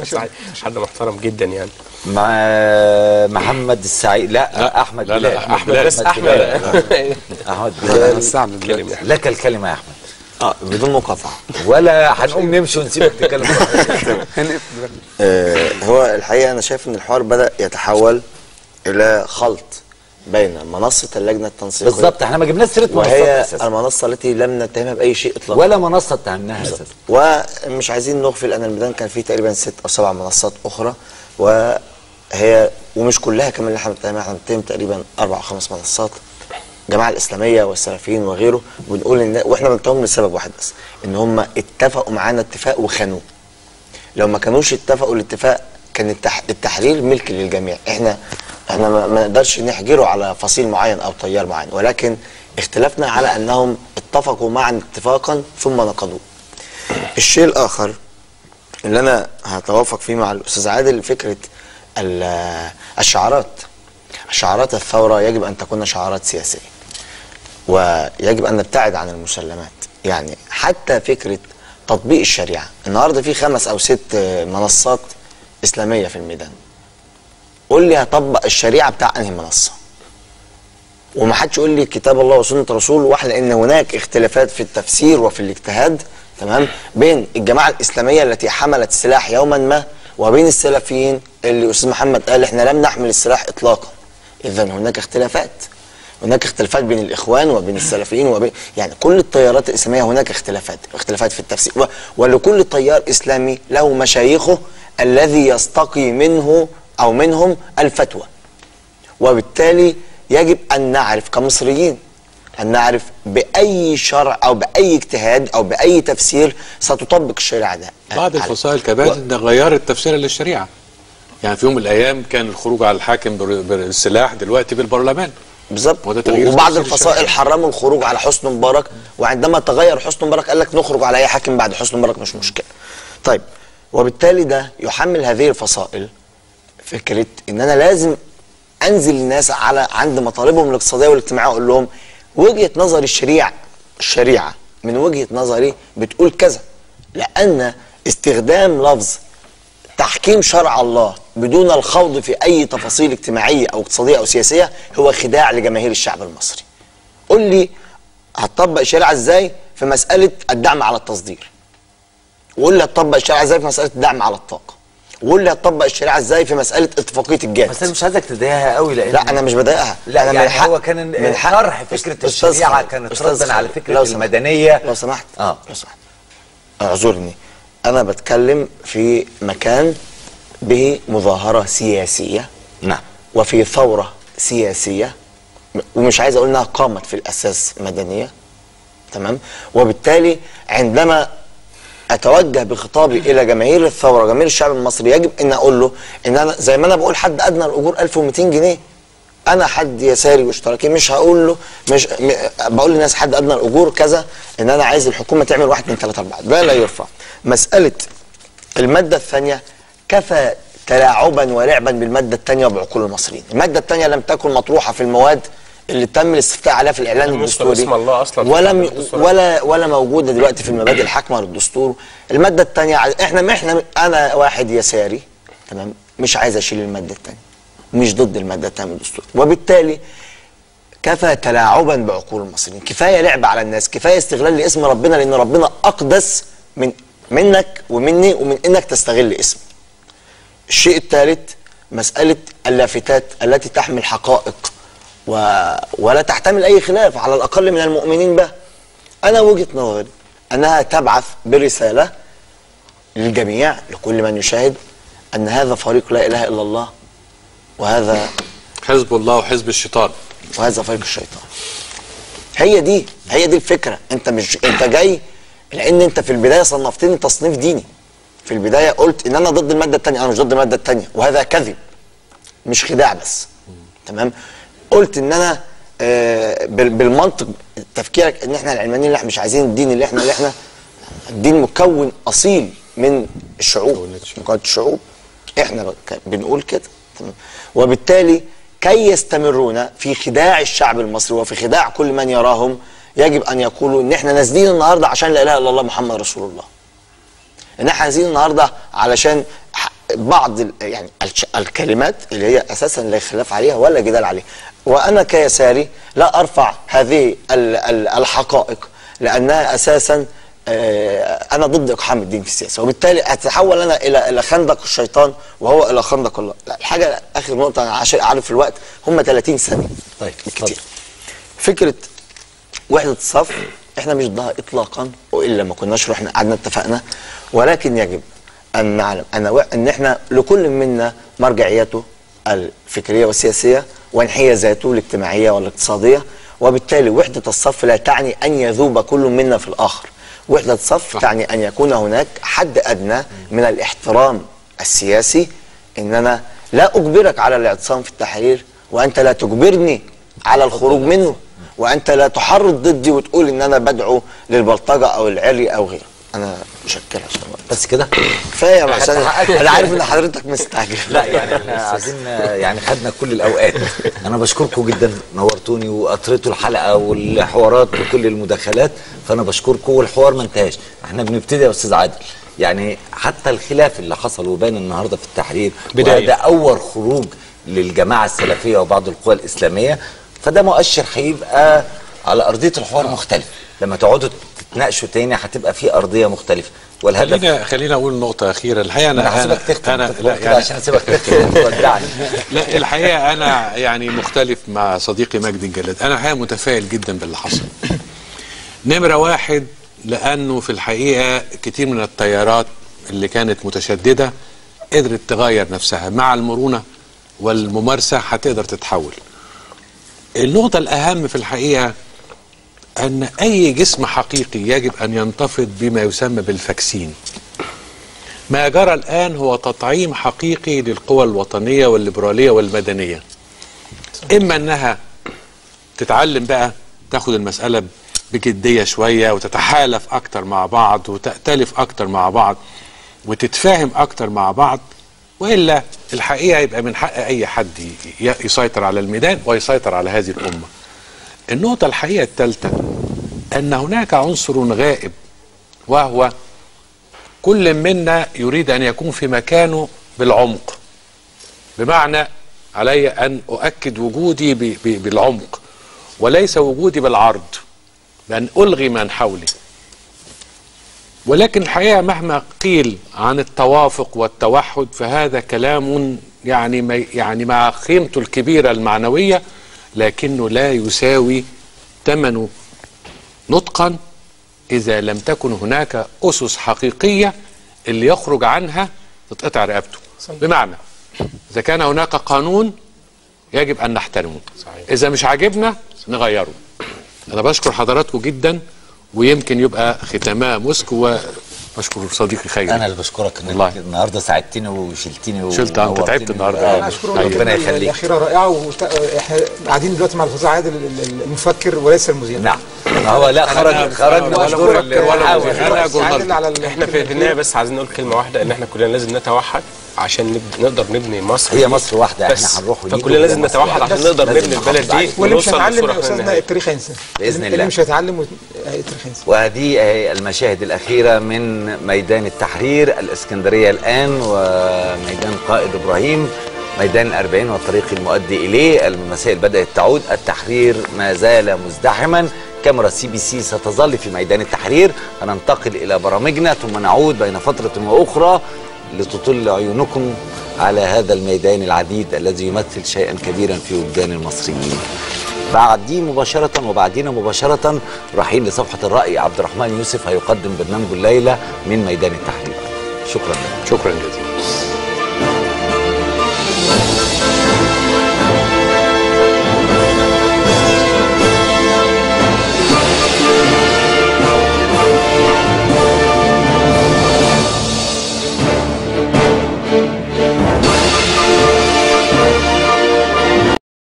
صحيح، حد محترم جدا يعني. مع محمد السعيد. لا احمد لا بلال. لا احمد بس احمد احمد بلال، لك الكلمة يا احمد. بدون مقاطعه ولا هنقوم نمشي ونسيبك تتكلم. هو الحقيقة انا شايف ان الحوار بدا يتحول الى خلط بين منصة اللجنة التنسيقيه. بالظبط، احنا ما جبناش سيره منصات وهي اساسا، المنصة التي لم نتهمها باي شيء اطلاقا، ولا منصة اتهمناها اساسا. ومش عايزين نغفل ان الميدان كان فيه تقريبا 6 أو 7 منصات اخرى، وهي ومش كلها كمان اللي احنا بنتهمها، احنا بنتهم تقريبا 4 أو 5 منصات، الجماعة الاسلامية والسلفيين وغيره، وبنقول ان واحنا بنتهمهم لسبب واحد بس، ان هم اتفقوا معانا اتفاق وخانوه. لو ما كانوش اتفقوا الاتفاق كان التحرير ملك للجميع، احنا ما نقدرش نحجره على فصيل معين او تيار معين، ولكن اختلافنا على انهم اتفقوا معا اتفاقا ثم نقضوه. الشيء الاخر اللي انا هتوافق فيه مع الاستاذ عادل، فكرة الشعارات. شعارات الثورة يجب ان تكون شعارات سياسية، ويجب ان نبتعد عن المسلمات. يعني حتى فكرة تطبيق الشريعة، النهارده في 5 أو 6 منصات اسلامية في الميدان. قول لي هطبق الشريعة بتاع انهي منصة؟ وما حدش يقول لي كتاب الله وسنة رسوله، واحنا لان هناك اختلافات في التفسير وفي الاجتهاد، تمام، بين الجماعة الاسلامية التي حملت السلاح يوما ما وبين السلفيين اللي استاذ محمد قال احنا لم نحمل السلاح اطلاقا. اذا هناك اختلافات، هناك اختلافات بين الاخوان وبين السلفيين وبين يعني كل التيارات الاسلامية، هناك اختلافات، اختلافات في التفسير، ولكل تيار اسلامي له مشايخه الذي يستقي منه او منهم الفتوى. وبالتالي يجب ان نعرف كمصريين، ان نعرف باي شرع او باي اجتهاد او باي تفسير ستطبق الشريعة ده. بعض الفصائل كمان غيرت تفسيرها للشريعة. يعني في يوم من الايام كان الخروج على الحاكم بالسلاح، دلوقتي بالبرلمان. بالظبط. وبعض الفصائل حرموا الخروج على حسني مبارك، وعندما تغير حسني مبارك قال لك نخرج على اي حاكم بعد حسني مبارك مش مشكلة. طيب، وبالتالي ده يحمل هذه الفصائل فكرة ان انا لازم انزل الناس على عند مطالبهم الاقتصادية والاجتماعية، واقول لهم وجهه نظري الشريعة من وجهه نظري بتقول كذا. لان استخدام لفظ تحكيم شرع الله بدون الخوض في اي تفاصيل اجتماعية او اقتصادية او سياسية هو خداع لجماهير الشعب المصري. قول لي هتطبق الشريعة ازاي في مسالة الدعم على التصدير؟ وقول لي هتطبق الشريعة ازاي في مسالة الدعم على الطاقة؟ وقول لي هتطبق الشريعة ازاي في مسالة اتفاقية الجات؟ بس انا مش عايزك تضايقها قوي، لان لا انا مش بضايقها. لا أنا يعني هو كان من طرح فكرة الشريعة كانت ردا على فكرة المدنية. لو سمحت، لو سمحت اعذرني، انا بتكلم في مكان به مظاهره سياسية، نعم، وفي ثورة سياسية، ومش عايز اقول انها قامت في الاساس مدنية، تمام. وبالتالي عندما اتوجه بخطابي الى جماهير الثورة، جماهير الشعب المصري، يجب ان اقول له ان انا زي ما انا بقول حد ادنى الاجور 1200 جنيه، انا حد يساري واشتراكي مش هقول له، مش بقول للناس حد ادنى الاجور كذا، ان انا عايز الحكومة تعمل 1 2 3 4، ده لا يرفع. مسالة المادة الثانية، كفى تلاعبا ولعبا بالماده الثانية وبعقول المصريين. المادة الثانية لم تكن مطروحة في المواد اللي تم الاستفتاء عليها في الاعلان الدستوري، ولا ولا موجودة دلوقتي في المبادئ الحاكمة للدستور. المادة الثانية احنا انا واحد يساري، تمام، مش عايز اشيل المادة الثانية، مش ضد المادة الثانية من الدستور، وبالتالي كفى تلاعبا بعقول المصريين، كفاية لعب على الناس، كفاية استغلال لاسم ربنا، لان ربنا اقدس من منك ومني ومن انك تستغل اسمه. الشيء الثالث مسالة اللافتات التي تحمل حقائق ولا تحتمل أي خلاف على الأقل من المؤمنين به. أنا وجهة نظري أنها تبعث برسالة للجميع، لكل من يشاهد، أن هذا فريق لا إله إلا الله، وهذا حزب الله وحزب الشيطان، وهذا فريق الشيطان. هي دي الفكرة. أنت مش أنت جاي لأن أنت في البداية صنفتني تصنيف ديني. في البداية قلت إن أنا ضد المادة الثانية، أنا مش ضد المادة الثانية، وهذا كذب مش خداع بس، تمام. قلت ان انا بالمنطق تفكيرك ان احنا العلمانيين اللي احنا مش عايزين الدين، اللي احنا الدين مكون اصيل من الشعوب، مكون الشعوب، احنا بنقول كده، تمام. وبالتالي كي يستمرون في خداع الشعب المصري وفي خداع كل من يراهم، يجب ان يقولوا ان احنا نازلين النهارده عشان لا اله الا الله محمد رسول الله. ان احنا عايزين النهارده علشان بعض يعني الكلمات اللي هي اساسا لا خلاف عليها ولا جدال عليها. وانا كيساري لا ارفع هذه الحقائق لانها اساسا انا ضد اقحام الدين في السياسة، وبالتالي اتحول انا الى خندق الشيطان وهو الى خندق الله. الحاجة اخر نقطة انا عشان اعرف الوقت، هم 30 ثانية. طيب كتير. فكرة وحده الصف احنا مش ضدها اطلاقا، والا ما كناش رحنا قعدنا اتفقنا، ولكن يجب ان نعلم ان احنا لكل منا مرجعيته الفكرية والسياسية وانحيازاته الاجتماعية والاقتصادية، وبالتالي وحده الصف لا تعني ان يذوب كل منا في الاخر. وحدة صف تعني أن يكون هناك حد أدنى من الاحترام السياسي، إن أنا لا أجبرك على الاعتصام في التحرير، وأنت لا تجبرني على الخروج منه، وأنت لا تحرض ضدي وتقول إن أنا بدعو للبلطجة أو العري أو غيره. أنا مشكل عشان بس كده كفاية، عشان أنا عارف إن حضرتك مستعجل. لا يعني إحنا عايزين، يعني خدنا كل الأوقات. أنا بشكركم جدا، نورتوني وأطريتوا الحلقة والحوارات وكل المداخلات، فأنا بشكركم. والحوار ما انتهاش، إحنا بنبتدي يا أستاذ عادل. يعني حتى الخلاف اللي حصل وبان النهارده في التحرير، وهذا أول خروج للجماعة السلفية وبعض القوى الإسلامية، فده مؤشر هيبقى على أرضية الحوار مختلف. لما تقعدوا تتناقشوا تاني هتبقى في ارضية مختلفة. والهدف خلينا اقول نقطة اخيرة. الحقيقة انا هسيبك تختم، لا يعني عشان اسيبك تختم. لا الحقيقة انا يعني مختلف مع صديقي مجدي الجلاد. انا الحقيقة متفائل جدا باللي حصل. نمره واحد، لانه في الحقيقة كتير من التيارات اللي كانت متشددة قدرت تغير نفسها مع المرونة والممارسة، هتقدر تتحول. النقطة الاهم في الحقيقة أن أي جسم حقيقي يجب أن ينتفض بما يسمى بالفاكسين. ما جرى الآن هو تطعيم حقيقي للقوى الوطنية والليبرالية والمدنية. إما أنها تتعلم بقى، تاخد المسألة بجدية شوية وتتحالف أكتر مع بعض وتأتلف أكتر مع بعض وتتفاهم أكتر مع بعض، وإلا الحقيقة يبقى من حق أي حد يسيطر على الميدان ويسيطر على هذه الأمة. النقطة الحقيقة الثالثة، أن هناك عنصر غائب، وهو كل منا يريد أن يكون في مكانه بالعمق، بمعنى علي أن أؤكد وجودي بالعمق وليس وجودي بالعرض، بأن ألغي من حولي. ولكن الحقيقة مهما قيل عن التوافق والتوحد فهذا كلام يعني مع قيمته الكبيرة المعنوية، لكنه لا يساوي ثمنه نطقا إذا لم تكن هناك أسس حقيقية اللي يخرج عنها تتقطع رقبته. بمعنى إذا كان هناك قانون يجب أن نحترمه، إذا مش عاجبنا نغيره. أنا بشكر حضراتكم جدا، ويمكن يبقى ختامها مسك. وبشكر صديقي خيري. انا اللي بشكرك انك النهارده ساعدتني وشلتني. شلت، انت تعبت النهارده. انا اشكره، ربنا يخليك. الاخيرة رائعة، واحنا قاعدين دلوقتي مع الاستاذ عادل المفكر وليس المذيع. نعم، هو لا خرجنا ولا مذيع. احنا في النهاية بس عايزين نقول كلمة واحدة، ان احنا كلنا لازم نتوحد عشان نقدر نبني مصر. هي مصر واحدة، احنا هنروح ونيجي، فكلنا لازم نتوحد عشان نقدر نبني البلد دي. واللي مش هيتعلم يا استاذنا التاريخ هينسى باذن الله. اللي مش هيتعلم التاريخ هينسى. وهذه المشاهد الاخيرة من ميدان التحرير الاسكندرية الان، وميدان قائد ابراهيم، ميدان الأربعين والطريق المؤدي اليه. المسائل بدات تعود، التحرير ما زال مزدحما. كاميرا CBC ستظل في ميدان التحرير. هننتقل الى برامجنا ثم نعود بين فترة واخرى لتطل عيونكم على هذا الميدان العديد الذي يمثل شيئا كبيرا في وجدان المصريين. بعديه مباشرة وبعدينا مباشرة رايحين لصفحة الرأي. عبد الرحمن يوسف هيقدم برنامجه الليلة من ميدان التحرير. شكرا لكم. شكرا جزيلا.